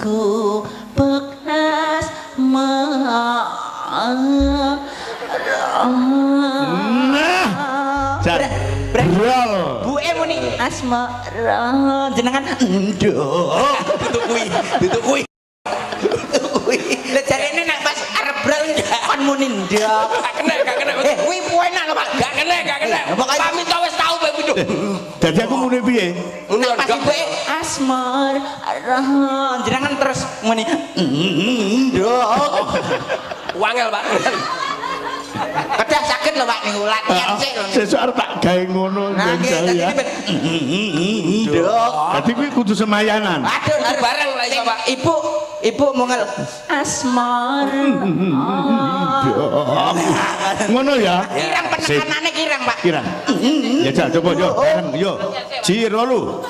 Gubuk asmara. Nah, jan. Brol. Buke muni asmara, jenengan nduk. Duduk kuwi, duduk kuwi. Duduk kuwi. Lah, jarene nek pas arep brol kon muni ndok. Gak kena, gak kena. Eh, kuwi enak lho, Pak. Gak kena, gak kena. Pokoknya- Paminto wis tau kowe pindho. Dadi aku muni piye? Muni Pas ndok. ibuke asmara, jenengan terus muni ndok. Wangel, Pak. Kedah saged lho, Pak, niku latihan sik lho. Sesuk arep tak gawe ngono Nah, nggih, jajal dadi ya. ben ndok. Dadi kuwi kudu semayanan. Aduh, Kudu bareng lah iso, Pak. Ibu, ibu mongel asmara. Ndok. Ngono ya. Kirang penekanane kirang, Pak. Kirang. Ya, Jal, coba yo, bareng yo. Ji, rolu.